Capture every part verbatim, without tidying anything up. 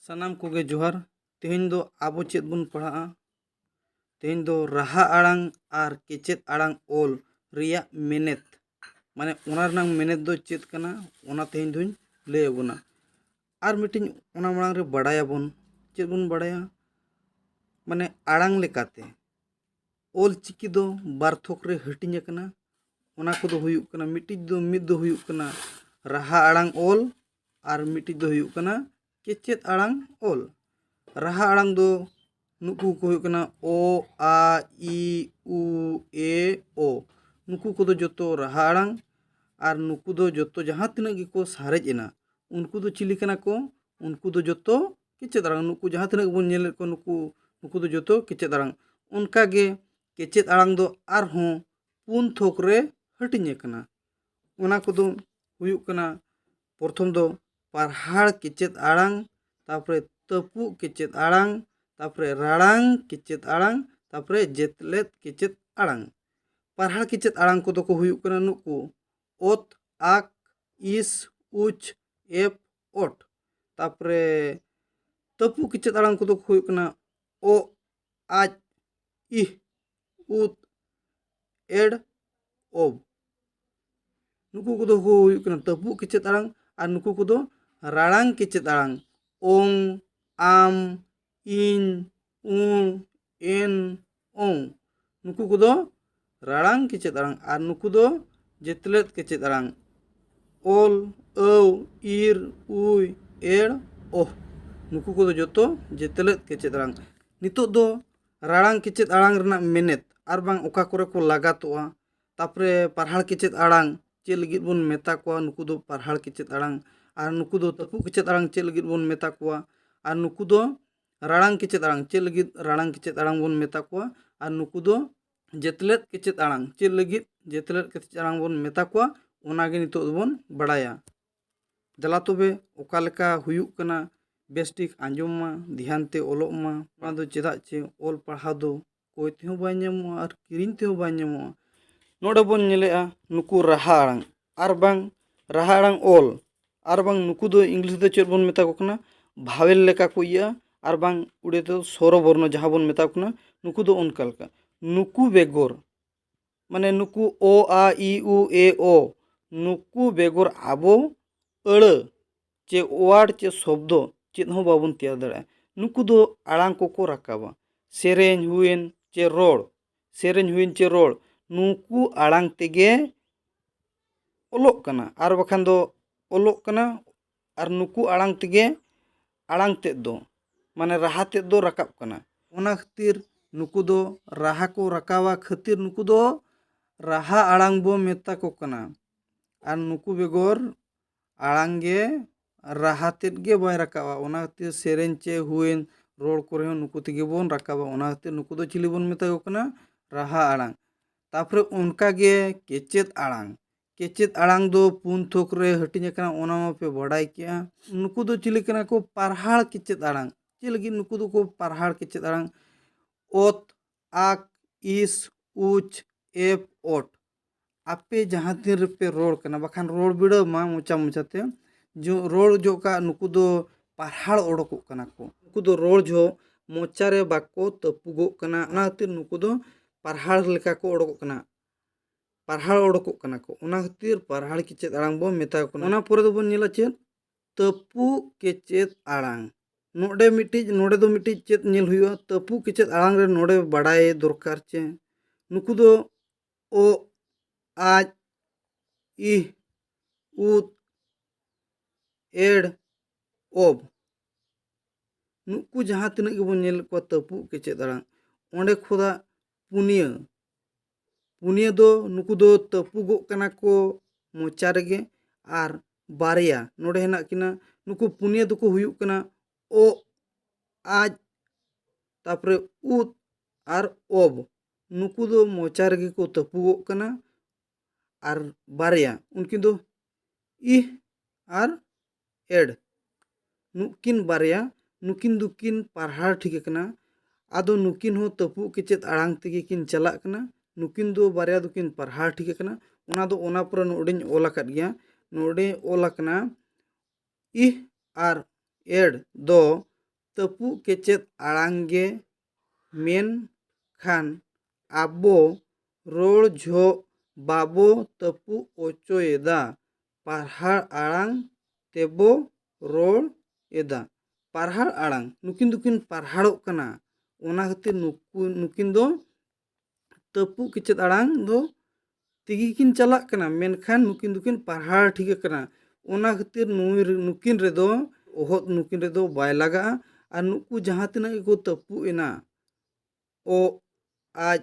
ᱥᱟᱱᱟᱢ ᱠᱚᱜᱮ ᱡᱚᱦᱟᱨ᱾ ᱛᱮᱦᱮᱧ ᱫᱚ ᱟᱵᱚ ᱪᱮᱫ ᱵᱚᱱ ᱯᱟᱲᱦᱟᱜᱼᱟ? ᱛᱮᱦᱮᱧ ᱫᱚ ᱨᱟᱦᱟ ᱟᱲᱟᱝ ᱟᱨ ᱠᱮᱪᱮᱫ ᱟᱲᱟᱝ ᱚᱞ ᱨᱮᱭᱟᱜ ᱢᱮᱱᱮᱛ, ᱢᱟᱱᱮ ᱚᱱᱟ ᱨᱮᱱᱟᱜ ᱢᱮᱱᱮᱛ ᱫᱚ ᱪᱮᱫ ᱠᱟᱱᱟ, ᱚᱱᱟ ᱛᱮᱦᱮᱧ ᱫᱚᱧ ᱞᱟᱹᱭ ᱟᱵᱚᱱᱟ᱾ ᱟᱨ ᱢᱤᱫᱴᱤᱡ ᱚᱱᱟ ᱢᱟᱲᱟᱝ ᱨᱮ ᱵᱟᱲᱟᱭᱟᱵᱚᱱ, ᱪᱮᱫ ᱵᱚᱱ ᱵᱟᱲᱟᱭᱟ? ᱢᱟᱱᱮ ᱟᱲᱟᱝ ᱞᱮᱠᱟᱛᱮ ᱚᱞ ᱪᱤᱠᱤ ᱫᱚ ᱵᱟᱨ ᱛᱷᱚᱠ ᱨᱮ ᱦᱟᱹᱴᱤᱧ ᱟᱠᱟᱱᱟ᱾ ᱚᱱᱟ ᱠᱚᱫᱚ ᱦᱩᱭᱩᱜ ᱠᱟᱱᱟ, ᱢᱤᱫᱴᱤᱡ ᱫᱚ, ᱢᱤᱫ ᱫᱚ ᱦᱩᱭᱩᱜ ᱠᱟᱱᱟ ᱨᱟᱦᱟ ᱟᱲᱟᱝ ᱚᱞ, ᱟᱨ ᱢᱤᱫᱴᱤᱡ ᱫᱚ ᱦᱩᱭᱩᱜ ᱠᱟᱱᱟ ᱠᱮᱪᱮᱫ ᱟᱲᱟᱝ ᱚᱞ᱾ ᱨᱟᱦᱟ ᱟᱲᱟᱝ ᱫᱚ ᱱᱩᱠᱩ ᱠᱚ ᱦᱩᱭᱩᱜ ᱠᱟᱱᱟ ᱚ, ᱟ, ᱤ, ᱩ, ᱮ, ᱚ᱾ ᱱᱩᱠᱩ ᱠᱚᱫᱚ ᱡᱚᱛᱚ ᱨᱟᱦᱟ ᱟᱲᱟᱝ᱾ ᱟᱨ ᱱᱩᱠᱩ ᱫᱚ ᱡᱚᱛᱚ ᱡᱟᱦᱟᱸ ᱛᱤᱱᱟᱹᱜ ᱜᱮᱠᱚ ᱥᱟᱨᱮᱡ ᱮᱱᱟ, ᱩᱱᱠᱩ ᱫᱚ ᱪᱤᱞᱤ ᱠᱟᱱᱟ ᱠᱚ? ᱩᱱᱠᱩ ᱫᱚ ᱡᱚᱛᱚ ᱠᱮᱪᱮᱫ ᱟᱲᱟᱝ᱾ ᱱᱩᱠᱩ ᱡᱟᱦᱟᱸ ᱛᱤᱱᱟᱹᱜ ᱜᱮᱵᱚᱱ ᱧᱮᱞᱮᱫ ᱠᱚᱣᱟ, ᱱᱩᱠᱩ, ᱱᱩᱠᱩ ᱫᱚ ᱡᱚᱛᱚ ᱠᱮᱪᱮᱫ ᱟᱲᱟᱝ᱾ ᱚᱱᱠᱟ ᱜᱮ ᱠᱮᱪᱮᱫ ᱟᱲᱟᱝ ᱫᱚ ᱟᱨᱦᱚᱸ ᱯᱩᱱ ᱛᱷᱚᱠ ᱨᱮ ᱦᱟᱹᱴᱤᱧ ᱟᱠᱟᱱᱟ᱾ ᱚᱱᱟ ᱠᱚᱫᱚ ᱦᱩᱭᱩᱜ ᱠᱟᱱᱟ, ᱯᱨᱚᱛᱷᱚᱢ ᱫᱚ ᱯᱟᱨᱦᱟᱲ ᱠᱮᱪᱮᱫ ᱟᱲᱟᱝ, ᱛᱟᱯᱚᱨᱮ ᱛᱟᱹᱯᱩᱜ ᱠᱮᱪᱮᱫ ᱟᱲᱟᱝ, ᱛᱟᱯᱚᱨᱮ ᱨᱟᱲᱟᱝ ᱠᱮᱪᱮᱫ ᱟᱲᱟᱝ, ᱛᱟᱯᱚᱨᱮ ᱡᱮᱛᱞᱮᱫ ᱠᱮᱪᱮᱫ ᱟᱲᱟᱝ᱾ ᱯᱟᱨᱦᱟᱲ ᱠᱮᱪᱮᱫ ᱟᱲᱟᱝ ᱠᱚᱫᱚ ᱠᱚ ᱦᱩᱭᱩᱜ ᱠᱟᱱᱟ ᱱᱩᱠᱩ: ᱚᱛ, ᱟᱠ, ᱤᱥ, ᱩᱪ, ᱮᱯ, ᱚᱴ᱾ ᱛᱟᱯᱚᱨᱮ ᱛᱟᱹᱯᱩᱜ ᱠᱮᱪᱮᱫ ᱟᱲᱟᱝ ᱠᱚᱫᱚ ᱠᱚ ᱦᱩᱭᱩᱜ ᱠᱟᱱᱟ ᱚᱜ, ᱟᱡ, ᱤᱦ, ᱩᱫ, ᱮᱲ, ᱚᱵ᱾ ᱱᱩᱠᱩ ᱠᱚᱫᱚ ᱠᱚ ᱦᱩᱭᱩᱜ ᱠᱟᱱᱟ ᱛᱟᱹᱯᱩᱜ ᱠᱮᱪᱮᱫ ᱟᱲᱟᱝ᱾ ᱟᱨ ᱱᱩᱠᱩ ᱠᱚᱫᱚ ᱨᱟᱲᱟᱝ ᱠᱮᱪᱮᱫ ᱟᱲᱟᱝ: ᱚᱝ, ᱟᱢ, ᱤᱧ, ᱩ, ᱮᱱ, ᱚᱝ᱾ ᱱᱩᱠᱩ ᱠᱚᱫᱚ ᱨᱟᱲᱟᱝ ᱠᱮᱪᱮᱫ ᱟᱲᱟᱝ᱾ ᱟᱨ ᱱᱩᱠᱩ ᱫᱚ ᱡᱮᱛᱞᱮᱫ ᱠᱮᱪᱮᱫ ᱟᱲᱟᱝ: ᱚᱞ, ᱟᱹᱣ, ᱤᱨ, ᱩᱭ, ᱮᱲ, ᱚᱦ᱾ ᱱᱩᱠᱩ ᱠᱚᱫᱚ ᱡᱚᱛᱚ ᱡᱮᱛᱞᱮᱫ ᱠᱮᱪᱮᱫ ᱟᱲᱟᱝ᱾ ᱱᱤᱛᱚᱜ ᱫᱚ ᱨᱟᱲᱟᱝ ᱠᱮᱪᱮᱫ ᱟᱲᱟᱝ ᱨᱮᱱᱟᱜ ᱢᱮᱱᱮᱛ ᱟᱨ ᱵᱟᱝ ᱚᱠᱟ ᱠᱚᱨᱮ ᱠᱚ ᱞᱟᱜᱟᱛᱚᱜᱼᱟ, ᱛᱟᱯᱚᱨᱮ ᱯᱟᱨᱦᱟᱲ ᱠᱮᱪᱮᱫ ᱟᱲᱟᱝ ᱪᱮᱫ ᱞᱟᱹᱜᱤᱫ ᱵᱚᱱ ᱢᱮᱛᱟ ᱠᱚᱣᱟ, ᱱᱩᱠᱩ ᱫᱚ ᱯᱟᱨᱦᱟᱲ ᱠᱮᱪᱮᱫ ᱟᱲᱟᱝ, ᱟᱨ ᱱᱩᱠᱩ ᱫᱚ ᱛᱟᱹᱯᱩᱜ ᱠᱮᱪᱮᱫ ᱟᱲᱟᱝ ᱪᱮᱫ ᱞᱟᱹᱜᱤᱫ ᱵᱚᱱ ᱢᱮᱛᱟ ᱠᱚᱣᱟ, ᱟᱨ ᱱᱩᱠᱩ ᱫᱚ ᱨᱟᱲᱟᱝ ᱠᱮᱪᱮᱫ ᱟᱲᱟᱝ ᱪᱮᱫ ᱞᱟᱹᱜᱤᱫ ᱨᱟᱲᱟᱝ ᱠᱮᱪᱮᱫ ᱟᱲᱟᱝ ᱵᱚᱱ ᱢᱮᱛᱟ ᱠᱚᱣᱟ, ᱟᱨ ᱱᱩᱠᱩ ᱫᱚ ᱡᱮᱛᱞᱮᱫ ᱠᱮᱪᱮᱫ ᱟᱲᱟᱝ ᱪᱮᱫ ᱞᱟᱹᱜᱤᱫ ᱡᱮᱛᱞᱮᱫ ᱠᱮᱪᱮᱫ ᱟᱲᱟᱝ ᱵᱚᱱ ᱢᱮᱛᱟ ᱠᱚᱣᱟ, ᱚᱱᱟᱜᱮ ᱱᱤᱛᱚᱜ ᱫᱚᱵᱚᱱ ᱵᱟᱲᱟᱭᱟ᱾ ᱫᱮᱞᱟ ᱛᱚᱵᱮ ᱚᱠᱟ ᱞᱮᱠᱟ ᱦᱩᱭᱩᱜ ᱠᱟᱱᱟ, ᱵᱮᱥ ᱴᱷᱤᱠ ᱟᱸᱡᱚᱢ ᱢᱟ, ᱫᱷᱮᱭᱟᱱ ᱛᱮ ᱚᱞᱚᱜ ᱢᱟ᱾ ᱚᱱᱟ ᱫᱚ ᱪᱮᱫᱟᱜ ᱪᱮ ᱚᱞ ᱯᱟᱲᱦᱟᱣ ᱫᱚ ᱠᱚᱭ ᱛᱮᱦᱚᱸ ᱵᱟᱭ ᱧᱟᱢᱚᱜᱼᱟ ᱟᱨ ᱠᱤᱨᱤᱧ ᱛᱮᱦᱚᱸ ᱵᱟᱭ ᱧᱟᱢᱚᱜᱼᱟ᱾ ᱱᱚᱰᱮ ᱵᱚᱱ ᱧᱮᱞᱮᱜᱼᱟ ᱱᱩᱠᱩ ᱨᱟᱦᱟ ᱟᱲᱟᱝ ᱟᱨ ᱵᱟᱝ ᱨᱟᱦᱟ ᱟᱲᱟᱝ ᱚᱞ, ᱟᱨ ᱵᱟᱝ ᱱᱩᱠᱩ ᱫᱚ ᱤᱝᱞᱤᱥ ᱫᱚ ᱪᱮᱫ ᱵᱚᱱ ᱢᱮᱛᱟ ᱠᱚ ᱠᱟᱱᱟ? ᱵᱷᱟᱣᱮᱞ ᱞᱮᱠᱟ ᱠᱚ ᱤᱭᱟᱹᱜᱼᱟ, ᱟᱨ ᱵᱟᱝ ᱩᱲᱤᱭᱟ ᱛᱮᱫᱚ ᱥᱚᱨᱚ ᱵᱚᱨᱱᱚ ᱡᱟᱦᱟᱸ ᱵᱚᱱ ᱢᱮᱛᱟ ᱠᱚ ᱠᱟᱱᱟ, ᱱᱩᱠᱩ ᱫᱚ ᱚᱱᱠᱟ ᱞᱮᱠᱟ᱾ ᱱᱩᱠᱩ ᱵᱮᱜᱚᱨ, ᱢᱟᱱᱮ ᱱᱩᱠᱩ ᱚ, ᱟ, ᱤ, ᱩ, ᱮ, ᱚ, ᱱᱩᱠᱩ ᱵᱮᱜᱚᱨ ᱟᱵᱚ ᱟᱹᱲᱟᱹ ᱪᱮ ᱣᱟᱨᱰ ᱪᱮ ᱥᱚᱵᱫᱚ ᱪᱮᱫ ᱦᱚᱸ ᱵᱟᱵᱚᱱ ᱛᱮᱭᱟᱨ ᱫᱟᱲᱮᱭᱟᱜᱼᱟ᱾ ᱱᱩᱠᱩ ᱫᱚ ᱟᱲᱟᱝ ᱠᱚᱠᱚ ᱨᱟᱠᱟᱵᱟ᱾ ᱥᱮᱨᱮᱧ ᱦᱩᱭᱮᱱ ᱪᱮ ᱨᱚᱲ, ᱥᱮᱨᱮᱧ ᱦᱩᱭᱮᱱ ᱪᱮ ᱨᱚᱲ, ᱱᱩᱠᱩ ᱟᱲᱟᱝ ᱛᱮᱜᱮ ᱚᱞᱚᱜ ᱠᱟᱱᱟ, ᱟᱨ ᱵᱟᱠᱷᱟᱱ ᱫᱚ ᱚᱞᱚᱜ ᱠᱟᱱᱟ, ᱟᱨ ᱱᱩᱠᱩ ᱟᱲᱟᱝ ᱛᱮᱜᱮ ᱟᱲᱟᱝ ᱛᱮᱫ ᱫᱚ, ᱢᱟᱱᱮ ᱨᱟᱦᱟ ᱛᱮᱫ ᱫᱚ ᱨᱟᱠᱟᱵ ᱠᱟᱱᱟ᱾ ᱚᱱᱟ ᱠᱷᱟᱹᱛᱤᱨ ᱱᱩᱠᱩ ᱫᱚ ᱨᱟᱦᱟ ᱠᱚ ᱨᱟᱠᱟᱵᱟ ᱠᱷᱟᱹᱛᱤᱨ ᱱᱩᱠᱩ ᱫᱚ ᱨᱟᱦᱟ ᱟᱲᱟᱝ ᱵᱚ ᱢᱮᱛᱟ ᱠᱚ ᱠᱟᱱᱟ᱾ ᱟᱨ ᱱᱩᱠᱩ ᱵᱮᱜᱚᱨ ᱟᱲᱟᱝ ᱜᱮ ᱨᱟᱦᱟ ᱛᱮᱫ ᱜᱮ ᱵᱟᱭ ᱨᱟᱠᱟᱵᱼᱟ᱾ ᱚᱱᱟ ᱠᱷᱟᱹᱛᱤᱨ ᱥᱮᱨᱮᱧ ᱪᱮ ᱦᱩᱭᱮᱱ ᱨᱚᱲ ᱠᱚᱨᱮ ᱦᱚᱸ ᱱᱩᱠᱩ ᱛᱮᱜᱮ ᱵᱚᱱ ᱨᱟᱠᱟᱵᱟ᱾ ᱚᱱᱟ ᱠᱷᱟᱹᱛᱤᱨ ᱱᱩᱠᱩ ᱫᱚ ᱪᱤᱞᱤ ᱵᱚᱱ ᱢᱮᱛᱟ ᱠᱚ ᱠᱟᱱᱟ? ᱨᱟᱦᱟ ᱟᱲᱟᱝ᱾ ᱛᱟᱨᱯᱚᱨᱮ ᱚᱱᱠᱟ ᱜᱮ ᱠᱮᱪᱮᱫ ᱟᱲᱟᱝ᱾ ᱠᱮᱪᱮᱫ ᱟᱲᱟᱝ ᱫᱚ ᱯᱩᱱ ᱛᱷᱚᱠ ᱨᱮ ᱦᱟᱹᱴᱤᱧ ᱟᱠᱟᱱᱟ, ᱚᱱᱟ ᱢᱟᱯᱮ ᱵᱟᱰᱟᱭ ᱠᱮᱜᱼᱟ᱾ ᱱᱩᱠᱩ ᱫᱚ ᱪᱤᱞᱤ ᱠᱟᱱᱟ ᱠᱚ? ᱯᱟᱨᱦᱟᱲ ᱠᱮᱪᱮᱫ ᱟᱲᱟᱝ᱾ ᱪᱮᱫ ᱞᱟᱹᱜᱤᱫ ᱱᱩᱠᱩ ᱫᱚᱠᱚ ᱯᱟᱨᱦᱟᱲ ᱠᱮᱪᱮᱫ ᱟᱲᱟᱝ? ᱚᱛ, ᱟᱠ, ᱤᱥ, ᱩᱪ, ᱮᱯ, ᱚᱴ᱾ ᱟᱯᱮ ᱡᱟᱦᱟᱸ ᱛᱤᱱ ᱨᱮᱯᱮ ᱨᱚᱲ ᱠᱟᱱᱟ, ᱵᱟᱠᱷᱟᱱ ᱨᱚᱲ ᱵᱤᱲᱟᱹᱣ ᱢᱟ ᱢᱚᱪᱟ ᱢᱚᱪᱟᱛᱮ, ᱡᱚ-, ᱨᱚᱲ ᱡᱚᱜ ᱠᱟᱜ ᱱᱩᱠᱩ ᱫᱚ ᱯᱟᱨᱦᱟᱲ ᱚᱰᱚᱠᱚᱜ ᱠᱟᱱᱟ ᱠᱚ᱾ ᱱᱩᱠᱩ ᱫᱚ ᱨᱚᱲ ᱡᱚᱦᱚᱜ ᱢᱚᱪᱟ ᱨᱮ ᱵᱟᱠᱚ ᱛᱟᱹᱯᱩᱜᱚᱜ ᱠᱟᱱᱟ, ᱚᱱᱟ ᱠᱷᱟᱹᱛᱤᱨ ᱱᱩᱠᱩ ᱫᱚ ᱯᱟᱨᱦᱟᱲ ᱞᱮᱠᱟ ᱠᱚ ᱚᱰᱚᱠᱚᱜ ᱠᱟᱱᱟ, ᱯᱟᱨᱦᱟᱲ ᱚᱰᱚᱠᱚᱜ ᱠᱟᱱᱟ ᱠᱚ᱾ ᱚᱱᱟ ᱠᱷᱟᱹᱛᱤᱨ ᱯᱟᱨᱦᱟᱲ ᱠᱮᱪᱮᱫ ᱟᱲᱟᱝ ᱵᱚᱱ ᱢᱮᱛᱟ ᱠᱚ ᱠᱟᱱᱟ᱾ ᱚᱱᱟ ᱯᱚᱨᱮ ᱫᱚᱵᱚᱱ ᱧᱮᱞᱟ ᱪᱮᱫ? ᱛᱟᱹᱯᱩᱜ ᱠᱮᱪᱮᱫ ᱟᱲᱟᱝ᱾ ᱱᱚᱰᱮ ᱢᱤᱫᱴᱤᱡ, ᱱᱚᱰᱮ ᱫᱚ ᱢᱤᱫᱴᱤᱡ ᱪᱮᱫ ᱧᱮᱞ ᱦᱩᱭᱩᱜᱼᱟ? ᱛᱟᱹᱯᱩᱜ ᱠᱮᱪᱮᱫ ᱟᱲᱟᱝ ᱨᱮ ᱱᱚᱰᱮ ᱵᱟᱰᱟᱭ ᱫᱚᱨᱠᱟᱨ ᱪᱮ ᱱᱩᱠᱩ ᱫᱚ ᱚ, ᱟᱡ, ᱤᱦ, ᱩᱫ, ᱮᱲ, ᱚᱵ᱾ ᱱᱩᱠᱩ ᱡᱟᱦᱟᱸ ᱛᱤᱱᱟᱹᱜ ᱜᱮᱵᱚᱱ ᱧᱮᱞᱮᱫ ᱠᱚᱣᱟ ᱛᱟᱹᱯᱩᱜ ᱠᱮᱪᱮᱫ ᱟᱲᱟᱝ, ᱚᱸᱰᱮ ᱠᱷᱚᱱᱟᱜ ᱯᱩᱱᱭᱟᱹ, ᱯᱩᱱᱭᱟᱹ ᱫᱚ ᱱᱩᱠᱩ ᱫᱚ ᱛᱟᱹᱯᱩᱜᱚᱜ ᱠᱟᱱᱟ ᱠᱚ ᱢᱚᱪᱟ ᱨᱮᱜᱮ᱾ ᱟᱨ ᱵᱟᱨᱭᱟ ᱱᱚᱰᱮ ᱦᱮᱱᱟᱜ ᱠᱤᱱᱟ, ᱱᱩᱠᱩ ᱯᱩᱱᱭᱟᱹ ᱫᱚᱠᱚ ᱦᱩᱭᱩᱜ ᱠᱟᱱᱟ ᱚ, ᱟᱡ, ᱛᱟᱨᱯᱚᱨᱮ ᱩᱫ ᱟᱨ ᱚᱵ᱾ ᱱᱩᱠᱩ ᱫᱚ ᱢᱚᱪᱟ ᱨᱮᱜᱮ ᱠᱚ ᱛᱟᱹᱯᱩᱜᱚᱜ ᱠᱟᱱᱟ᱾ ᱟᱨ ᱵᱟᱨᱭᱟ, ᱩᱱᱠᱤᱱ ᱫᱚ ᱤᱦ ᱟᱨ ᱮᱲ᱾ ᱱᱩᱠᱤᱱ ᱵᱟᱨᱭᱟ, ᱱᱩᱠᱤᱱ ᱫᱚᱠᱤᱱ ᱯᱟᱨᱦᱟᱲ ᱴᱷᱤᱠ ᱟᱠᱟᱱᱟ᱾ ᱟᱫᱚ ᱱᱩᱠᱤᱱ ᱦᱚᱸ ᱛᱟᱹᱯᱩᱜ ᱠᱮᱪᱮᱫ ᱟᱲᱟᱝ ᱛᱮᱜᱮ ᱠᱤᱱ ᱪᱟᱞᱟᱜ ᱠᱟᱱᱟ᱾ ᱱᱩᱠᱤᱱ ᱫᱚ ᱵᱟᱨᱭᱟ ᱫᱚᱠᱤᱱ ᱯᱟᱨᱦᱟᱲ ᱴᱷᱤᱠ ᱟᱠᱟᱱᱟ᱾ ᱚᱱᱟ ᱫᱚ ᱚᱱᱟ ᱯᱚᱨᱮ ᱱᱚᱰᱮᱧ ᱚᱞ ᱟᱠᱟᱫ ᱜᱮᱭᱟ᱾ ᱱᱚᱰᱮ ᱚᱞ ᱟᱠᱟᱱᱟ ᱤᱦ ᱟᱨ ᱮᱰ ᱫᱚ ᱛᱟᱹᱯᱩᱜ ᱠᱮᱪᱮᱫ ᱟᱲᱟᱝ ᱜᱮ, ᱢᱮᱱᱠᱷᱟᱱ ᱟᱵᱚ ᱨᱚᱲ ᱡᱚᱦᱚᱜ ᱵᱟᱵᱚ ᱛᱟᱹᱯᱩᱜ ᱚᱪᱚᱭᱮᱫᱟ, ᱯᱟᱨᱦᱟᱲ ᱟᱲᱟᱝ ᱛᱮᱵᱚ ᱨᱚᱲ ᱮᱫᱟ᱾ ᱯᱟᱨᱦᱟᱲ ᱟᱲᱟᱝ, ᱱᱩᱠᱤᱱ ᱫᱚᱠᱤᱱ ᱯᱟᱨᱦᱟᱲᱚᱜ ᱠᱟᱱᱟ, ᱚᱱᱟ ᱠᱷᱟᱹᱛᱤᱨ ᱱᱩᱠᱩ ᱱᱩᱠᱤᱱ ᱫᱚ ᱛᱟᱹᱯᱩᱜ ᱠᱮᱪᱮᱫ ᱟᱲᱟᱝ ᱫᱚ ᱛᱮᱜᱮ ᱠᱤᱱ ᱪᱟᱞᱟᱜ ᱠᱟᱱᱟ, ᱢᱮᱱᱠᱷᱟᱱ ᱱᱩᱠᱤᱱ ᱫᱚᱠᱤᱱ ᱯᱟᱨᱦᱟᱲ ᱴᱷᱤᱠ ᱟᱠᱟᱱᱟ᱾ ᱚᱱᱟ ᱠᱷᱟᱹᱛᱤᱨ ᱱᱩᱭ ᱨᱮ- ᱱᱩᱠᱤᱱ ᱨᱮᱫᱚ ᱚᱦᱚᱫ ᱱᱩᱠᱤᱱ ᱨᱮᱫᱚ ᱵᱟᱭ ᱞᱟᱜᱟᱜᱼᱟ᱾ ᱟᱨ ᱱᱩᱠᱩ ᱡᱟᱦᱟᱸ ᱛᱤᱱᱟᱹᱜ ᱜᱮᱠᱚ ᱛᱟᱹᱯᱩᱜ ᱮᱱᱟ, ᱚ, ᱟᱡ,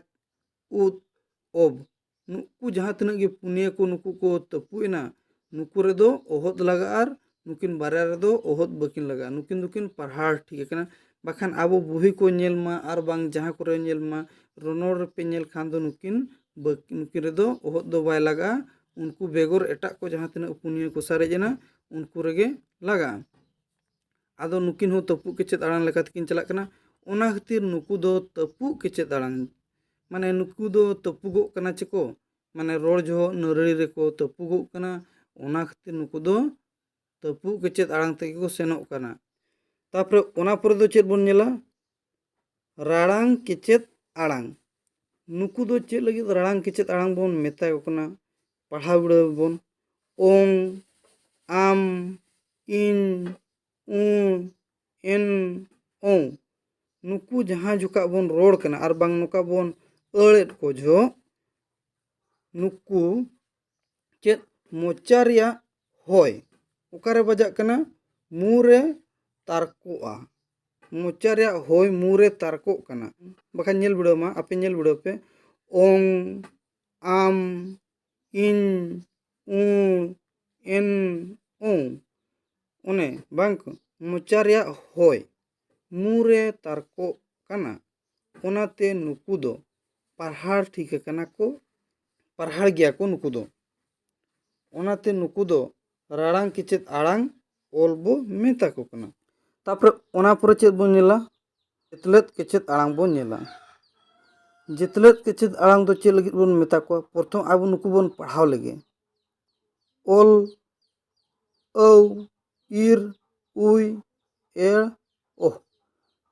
ᱩᱫ, ᱚᱵ, ᱱᱩᱠᱩ ᱡᱟᱦᱟᱸ ᱛᱤᱱᱟᱹᱜ ᱜᱮ ᱯᱩᱱᱭᱟᱹ ᱠᱚ ᱱᱩᱠᱩ ᱠᱚ ᱛᱟᱹᱯᱩᱜ ᱮᱱᱟ, ᱱᱩᱠᱩ ᱨᱮᱫᱚ ᱚᱦᱚᱫ ᱞᱟᱜᱟᱜᱼᱟ ᱟᱨ ᱱᱩᱠᱤᱱ ᱵᱟᱨᱭᱟ ᱨᱮᱫᱚ ᱚᱦᱚᱫ ᱵᱟᱹᱠᱤᱱ ᱞᱟᱜᱟᱜᱼᱟ᱾ ᱱᱩᱠᱤᱱ ᱫᱚᱠᱤᱱ ᱯᱟᱨᱦᱟᱲ ᱴᱷᱤᱠ ᱟᱠᱟᱱᱟ᱾ ᱵᱟᱠᱷᱟᱱ ᱟᱵᱚ ᱵᱩᱦᱤ ᱠᱚ ᱧᱮᱞ ᱢᱟ ᱟᱨ ᱵᱟᱝ ᱡᱟᱦᱟᱸ ᱠᱚᱨᱮ ᱧᱮᱞ ᱢᱟ, ᱨᱚᱱᱚᱲ ᱨᱮᱯᱮ ᱧᱮᱞ ᱠᱷᱟᱱ ᱫᱚ ᱱᱩᱠᱤᱱ ᱵᱟᱹᱠ- ᱱᱩᱠᱤᱱ ᱨᱮᱫᱚ ᱚᱦᱚᱫ ᱫᱚ ᱵᱟᱭ ᱞᱟᱜᱟᱜᱼᱟ᱾ ᱩᱱᱠᱩ ᱵᱮᱜᱚᱨ ᱮᱴᱟᱜ ᱠᱚ ᱡᱟᱦᱟᱸ ᱛᱤᱱᱟᱹᱜ ᱯᱩᱱᱭᱟᱹ ᱠᱚ ᱥᱟᱨᱮᱡ ᱮᱱᱟ, ᱩᱱᱠᱩ ᱨᱮᱜᱮ ᱞᱟᱜᱟᱜᱼᱟ᱾ ᱟᱫᱚ ᱱᱩᱠᱤᱱ ᱦᱚᱸ ᱛᱟᱹᱯᱩᱜ ᱠᱮᱪᱮᱫ ᱟᱲᱟᱝ ᱞᱮᱠᱟ ᱛᱮᱠᱤᱱ ᱪᱟᱞᱟᱜ ᱠᱟᱱᱟ᱾ ᱚᱱᱟ ᱠᱷᱟᱹᱛᱤᱨ ᱱᱩᱠᱩ ᱫᱚ ᱛᱟᱹᱯᱩᱜ ᱠᱮᱪᱮᱫ ᱟᱲᱟᱝ, ᱢᱟᱱᱮ ᱱᱩᱠᱩ ᱫᱚ ᱛᱟᱹᱯᱩᱜᱚᱜ ᱠᱟᱱᱟ ᱪᱮᱠᱚ, ᱢᱟᱱᱮ ᱨᱚᱲ ᱡᱚᱦᱚᱜ ᱱᱟᱹᱨᱲᱤ ᱨᱮᱠᱚ ᱛᱟᱹᱯᱩᱜᱚᱜ ᱠᱟᱱᱟ᱾ ᱚᱱᱟ ᱠᱷᱟᱹᱛᱤᱨ ᱱᱩᱠᱩ ᱫᱚ ᱛᱟᱹᱯᱩᱜ ᱠᱮᱪᱮᱫ ᱟᱲᱟᱝ ᱛᱮᱜᱮ ᱠᱚ ᱥᱮᱱᱚᱜ ᱠᱟᱱᱟ᱾ ᱛᱟᱯᱚᱨᱮ ᱚᱱᱟ ᱯᱚᱨᱮ ᱫᱚ ᱪᱮᱫ ᱵᱚᱱ ᱧᱮᱞᱟ? ᱨᱟᱲᱟᱝ ᱠᱮᱪᱮᱫ ᱟᱲᱟᱝ᱾ ᱱᱩᱠᱩ ᱫᱚ ᱪᱮᱫ ᱞᱟᱹᱜᱤᱫ ᱨᱟᱲᱟᱝ ᱠᱮᱪᱮᱫ ᱟᱲᱟᱝ ᱵᱚᱱ ᱢᱮᱛᱟ ᱠᱚ ᱠᱟᱱᱟ? ᱯᱟᱲᱦᱟᱣ ᱵᱤᱲᱟᱹᱣ ᱵᱚᱱ᱾ ᱚᱝ, ᱟᱢ, ᱤᱧ, ᱩ, ᱮᱱ, ᱚᱝ᱾ ᱱᱩᱠᱩ ᱡᱟᱦᱟᱸ ᱡᱚᱠᱷᱟᱜ ᱵᱚᱱ ᱨᱚᱲ ᱠᱟᱱᱟ ᱟᱨ ᱵᱟᱝ ᱱᱚᱝᱠᱟ ᱵᱚᱱ ᱟᱹᱲᱮᱫ ᱠᱚ ᱡᱚᱦᱚᱜ, ᱱᱩᱠᱩ ᱪᱮᱫ ᱢᱚᱪᱟ ᱨᱮᱭᱟᱜ ᱦᱚᱭ ᱚᱠᱟᱨᱮ ᱵᱟᱡᱟᱜ ᱠᱟᱱᱟ? ᱢᱩ ᱨᱮ ᱛᱟᱨᱠᱚᱜᱼᱟ᱾ ᱢᱚᱪᱟ ᱨᱮᱭᱟᱜ ᱦᱚᱭ ᱢᱩ ᱨᱮ ᱛᱟᱨᱠᱚᱜ ᱠᱟᱱᱟ᱾ ᱵᱟᱠᱷᱟᱱ ᱧᱮᱞ ᱵᱤᱰᱟᱹᱣ ᱢᱟ, ᱟᱯᱮ ᱧᱮᱞ ᱵᱤᱰᱟᱹᱣ ᱯᱮ, ᱚᱝ, ᱟᱢ, ᱤᱧ, ᱩ, ᱮᱱ, ᱚᱝ᱾ ᱚᱱᱮ ᱵᱟᱝ ᱠᱚ, ᱢᱚᱪᱟ ᱨᱮᱭᱟᱜ ᱦᱚᱭ ᱢᱩ ᱨᱮ ᱛᱟᱨᱠᱚᱜ ᱠᱟᱱᱟ᱾ ᱚᱱᱟᱛᱮ ᱱᱩᱠᱩ ᱫᱚ ᱯᱟᱨᱦᱟᱲ ᱴᱷᱤᱠ ᱟᱠᱟᱱᱟ ᱠᱚ, ᱯᱟᱨᱦᱟᱲ ᱜᱮᱭᱟ ᱠᱚ ᱱᱩᱠᱩ ᱫᱚ᱾ ᱚᱱᱟᱛᱮ ᱱᱩᱠᱩ ᱫᱚ ᱨᱟᱲᱟᱝ ᱠᱮᱪᱮᱫ ᱟᱲᱟᱝ ᱚᱞ ᱵᱚ ᱢᱮᱛᱟ ᱠᱚ ᱠᱟᱱᱟ᱾ ᱛᱟᱯᱚᱨᱮ ᱚᱱᱟ ᱯᱚᱨᱮ ᱪᱮᱫ ᱵᱚᱱ ᱧᱮᱞᱟ? ᱡᱮᱛᱞᱮᱫ ᱠᱮᱪᱮᱫ ᱟᱲᱟᱝ ᱵᱚᱱ ᱧᱮᱞᱟ᱾ ᱡᱮᱛᱞᱮᱫ ᱠᱮᱪᱮᱫ ᱟᱲᱟᱝ ᱫᱚ ᱪᱮᱫ ᱞᱟᱹᱜᱤᱫ ᱵᱚᱱ ᱢᱮᱛᱟ ᱠᱚᱣᱟ? ᱯᱨᱚᱛᱷᱚᱢ ᱟᱵᱚ ᱱᱩᱠᱩ ᱵᱚᱱ ᱯᱟᱲᱦᱟᱣ ᱞᱮᱜᱮ᱾ ᱚᱞ, ᱟᱹᱣ, ᱤᱨ, ᱩᱭ, ᱮᱲ, ᱳᱦ,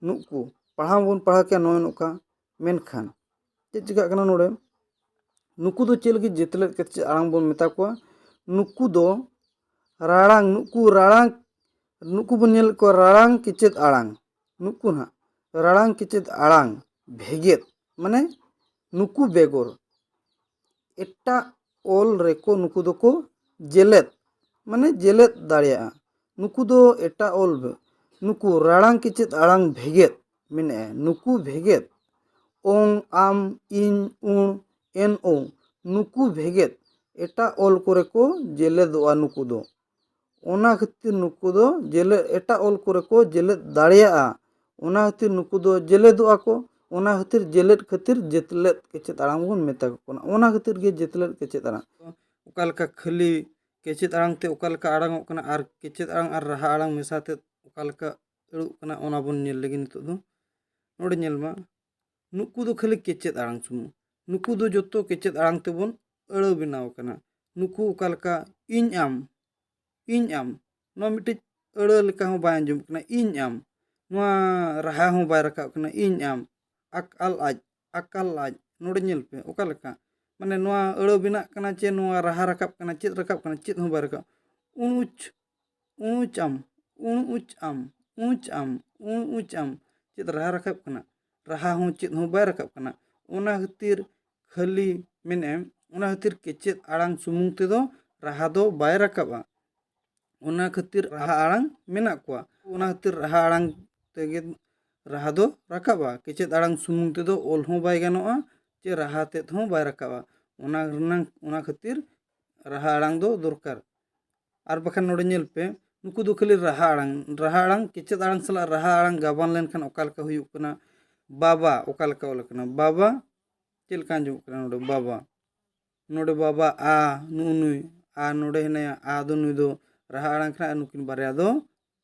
ᱱᱩᱠᱩ᱾ ᱯᱟᱲᱦᱟᱣ ᱵᱚᱱ ᱯᱟᱲᱦᱟᱣ ᱠᱮᱭᱟ ᱱᱚᱜᱼᱚᱭ ᱱᱚᱝᱠᱟ᱾ ᱢᱮᱱᱠᱷᱟᱱ ᱪᱮᱫ ᱪᱤᱠᱟᱹᱜ ᱠᱟᱱᱟ ᱱᱚᱰᱮ? ᱱᱩᱠᱩ ᱫᱚ ᱪᱮᱫ ᱞᱟᱹᱜᱤᱫ ᱡᱮᱛᱞᱮᱫ ᱠᱮᱪᱮᱫ ᱟᱲᱟᱝ ᱵᱚᱱ ᱢᱮᱛᱟ ᱠᱚᱣᱟ? ᱱᱩᱠᱩ ᱫᱚ ᱨᱟᱲᱟᱝ, ᱱᱩᱠᱩ ᱨᱟᱲᱟᱝ, ᱱᱩᱠᱩ ᱵᱚᱱ ᱧᱮᱞᱮᱫ ᱠᱚᱣᱟ ᱨᱟᱲᱟᱝ ᱠᱮᱪᱮᱫ ᱟᱲᱟᱝ᱾ ᱱᱩᱠᱩ ᱱᱟᱦᱟᱜ ᱨᱟᱲᱟᱝ ᱠᱮᱪᱮᱫ ᱟᱲᱟᱝ ᱵᱷᱮᱜᱮᱫ, ᱢᱟᱱᱮ ᱱᱩᱠᱩ ᱵᱮᱜᱚᱨ ᱮᱴᱟᱜ ᱚᱞ ᱨᱮᱠᱚ ᱱᱩᱠᱩ ᱫᱚᱠᱚ ᱡᱮᱞᱮᱫ, ᱢᱟᱱᱮ ᱡᱮᱞᱮᱫ ᱫᱟᱲᱮᱭᱟᱜᱼᱟ᱾ ᱱᱩᱠᱩ ᱫᱚ ᱮᱴᱟᱜ ᱚᱞ, ᱱᱩᱠᱩ ᱨᱟᱲᱟᱝ ᱠᱮᱪᱮᱫ ᱟᱲᱟᱝ ᱵᱷᱮᱜᱮᱫ ᱢᱮᱱᱮᱜᱼᱟ, ᱱᱩᱠᱩ ᱵᱷᱮᱜᱮᱫ, ᱚᱝ, ᱟᱢ, ᱤᱧ, ᱩᱬ, ᱮᱱ, ᱳᱝ, ᱱᱩᱠᱩ ᱵᱷᱮᱜᱮᱫ ᱮᱴᱟᱜ ᱚᱞ ᱠᱚᱨᱮ ᱠᱚ ᱡᱮᱞᱮᱫᱚᱜᱼᱟ ᱱᱩᱠᱩ ᱫᱚ᱾ ᱚᱱᱟ ᱠᱷᱟᱹᱛᱤᱨ ᱱᱩᱠᱩ ᱫᱚ ᱡᱮᱞᱮᱫ, ᱮᱴᱟᱜ ᱚᱞ ᱠᱚᱨᱮ ᱠᱚ ᱡᱮᱞᱮᱫ ᱫᱟᱲᱮᱭᱟᱜᱼᱟ᱾ ᱚᱱᱟ ᱠᱷᱟᱹᱛᱤᱨ ᱱᱩᱠᱩ ᱫᱚ ᱡᱮᱞᱮᱫᱚᱜᱼᱟ ᱠᱚ᱾ ᱚᱱᱟ ᱠᱷᱟᱹᱛᱤᱨ ᱡᱮᱞᱮᱫ ᱠᱷᱟᱹᱛᱤᱨ ᱡᱮᱛᱞᱮᱫ ᱠᱮᱪᱮᱫ ᱟᱲᱟᱝ ᱵᱚᱱ ᱢᱮᱛᱟ ᱠᱚ ᱠᱟᱱᱟ᱾ ᱚᱱᱟ ᱠᱷᱟᱹᱛᱤᱨ ᱜᱮ ᱡᱮᱛᱞᱮᱫ ᱠᱮᱪᱮᱫ ᱟᱲᱟᱝ᱾ ᱚᱠᱟ ᱞᱮᱠᱟ ᱠᱷᱟᱹᱞᱤ ᱠᱮᱪᱮᱫ ᱟᱲᱟᱝ ᱛᱮ ᱚᱠᱟ ᱞᱮᱠᱟ ᱟᱲᱟᱝᱚᱜ ᱠᱟᱱᱟ ᱟᱨ ᱠᱮᱪᱮᱫ ᱟᱲᱟᱝ ᱟᱨ ᱨᱟᱦᱟ ᱟᱲᱟᱝ ᱢᱮᱥᱟ ᱛᱮ ᱚᱠᱟ ᱞᱮᱠᱟ ᱟᱹᱲᱟᱹᱜ ᱠᱟᱱᱟ, ᱚᱱᱟ ᱵᱚᱱ ᱧᱮᱞ ᱞᱮᱜᱮ ᱱᱤᱛᱚᱜ ᱫᱚ᱾ ᱱᱚᱰᱮ ᱧᱮᱞ ᱢᱟ, ᱱᱩᱠᱩ ᱫᱚ ᱠᱷᱟᱹᱞᱤ ᱠᱮᱪᱮᱫ ᱟᱲᱟᱝ ᱥᱩᱢᱩᱝ᱾ ᱱᱩᱠᱩ ᱫᱚ ᱡᱚᱛᱚ ᱠᱮᱪᱮᱫ ᱟᱲᱟᱝ ᱛᱮᱵᱚᱱ ᱟᱹᱲᱟᱹ ᱵᱮᱱᱟᱣ ᱟᱠᱟᱱᱟ᱾ ᱱᱩᱠᱩ ᱚᱠᱟ ᱞᱮᱠᱟ ᱤᱧ ᱟᱢ, ᱤᱧ ᱟᱢ, ᱱᱚᱣᱟ ᱢᱤᱫᱴᱤᱡ ᱟᱹᱲᱟᱹ ᱞᱮᱠᱟ ᱦᱚᱸ ᱵᱟᱭ ᱟᱸᱡᱚᱢᱚᱜ ᱠᱟᱱᱟ, ᱤᱧ ᱟᱢ᱾ ᱱᱚᱣᱟ ᱨᱟᱦᱟ ᱦᱚᱸ ᱵᱟᱭ ᱨᱟᱠᱟᱵ ᱠᱟᱱᱟ, ᱤᱧ ᱟᱢ᱾ ᱟᱠ ᱟᱞ ᱟᱡ, ᱟᱠᱟᱞ ᱟᱡ᱾ ᱱᱚᱰᱮ ᱧᱮᱞ ᱯᱮ, ᱚᱠᱟ ᱞᱮᱠᱟ? ᱢᱟᱱᱮ ᱱᱚᱣᱟ ᱟᱹᱲᱟᱹ ᱵᱮᱱᱟᱜ ᱠᱟᱱᱟ ᱪᱮ ᱱᱚᱣᱟ ᱨᱟᱦᱟ ᱨᱟᱠᱟᱵ ᱠᱟᱱᱟ? ᱪᱮᱫ ᱨᱟᱠᱟᱵ ᱠᱟᱱᱟ? ᱪᱮᱫ ᱦᱚᱸ ᱵᱟᱭ ᱨᱟᱠᱟᱵ᱾ ᱩᱬᱩᱪ, ᱩᱬᱩᱪ ᱟᱢ, ᱩᱬᱩᱪ ᱟᱢ, ᱩᱬᱩᱪ ᱟᱢ, ᱩᱬᱩᱪ ᱟᱢ᱾ ᱪᱮᱫ ᱨᱟᱦᱟ ᱨᱟᱠᱟᱵ ᱠᱟᱱᱟ? ᱨᱟᱦᱟ ᱦᱚᱸ ᱪᱮᱫ ᱦᱚᱸ ᱵᱟᱭ ᱨᱟᱠᱟᱵ ᱠᱟᱱᱟ᱾ ᱚᱱᱟ ᱠᱷᱟᱹᱛᱤᱨ ᱠᱷᱟᱹᱞᱤ ᱢᱮᱱᱮᱫ, ᱚᱱᱟ ᱠᱷᱟᱹᱛᱤᱨ ᱠᱮᱪᱮᱫ ᱟᱲᱟᱝ ᱥᱩᱢᱩᱝ ᱛᱮᱫᱚ ᱨᱟᱦᱟ ᱫᱚ ᱵᱟᱭ ᱨᱟᱠᱟᱵᱼᱟ᱾ ᱚᱱᱟ ᱠᱷᱟᱹᱛᱤᱨ ᱨᱟᱦᱟ ᱟᱲᱟᱝ ᱢᱮᱱᱟᱜ ᱠᱚᱣᱟ᱾ ᱚᱱᱟ ᱠᱷᱟᱹᱛᱤᱨ ᱨᱟᱦᱟ ᱟᱲᱟᱝ ᱛᱮᱜᱮ ᱨᱟᱦᱟ ᱫᱚ ᱨᱟᱠᱟᱵᱼᱟ᱾ ᱠᱮᱪᱮᱫ ᱟᱲᱟᱝ ᱥᱩᱢᱩᱝ ᱛᱮᱫᱚ ᱚᱞ ᱦᱚᱸ ᱵᱟᱭ ᱜᱟᱱᱚᱜᱼᱟ, ᱪᱮ ᱨᱟᱦᱟ ᱛᱮᱫ ᱦᱚᱸ ᱵᱟᱭ ᱨᱟᱠᱟᱵᱼᱟ᱾ ᱚᱱᱟ ᱨᱮᱱᱟᱝ, ᱚᱱᱟ ᱠᱷᱟᱹᱛᱤᱨ ᱨᱟᱦᱟ ᱟᱲᱟᱝ ᱫᱚ ᱫᱚᱨᱠᱟᱨ᱾ ᱟᱨ ᱵᱟᱠᱷᱟᱱ ᱱᱚᱰᱮ ᱧᱮᱞ ᱯᱮ, ᱱᱩᱠᱩ ᱫᱚ ᱠᱷᱟᱹᱞᱤ ᱨᱟᱦᱟ ᱟᱲᱟᱝ, ᱨᱟᱦᱟ ᱟᱲᱟᱝ, ᱠᱮᱪᱮᱫ ᱟᱲᱟᱝ ᱥᱟᱞᱟᱜ ᱨᱟᱦᱟ ᱟᱲᱟᱝ ᱜᱟᱵᱟᱱ ᱞᱮᱱᱠᱷᱟᱱ ᱚᱠᱟ ᱞᱮᱠᱟ ᱦᱩᱭᱩᱜ ᱠᱟᱱᱟ? ᱵᱟᱵᱟ, ᱚᱠᱟ ᱞᱮᱠᱟ ᱚᱞ ᱟᱠᱟᱱᱟ? ᱵᱟᱵᱟ, ᱪᱮᱫ ᱞᱮᱠᱟ ᱟᱸᱡᱚᱢᱚᱜ ᱠᱟᱱᱟ ᱱᱚᱰᱮ? ᱵᱟᱵᱟ᱾ ᱱᱚᱰᱮ ᱵᱟᱵᱟ, ᱟ, ᱱᱩᱜᱼᱩ ᱱᱩᱭ, ᱟ ᱱᱚᱰᱮ ᱦᱮᱱᱟᱭᱟ, ᱟ ᱫᱚ ᱱᱩᱭ ᱫᱚ ᱨᱟᱦᱟ ᱟᱲᱟᱝ ᱠᱟᱱᱟ, ᱟᱨ ᱱᱩᱠᱤᱱ ᱵᱟᱨᱭᱟ ᱫᱚ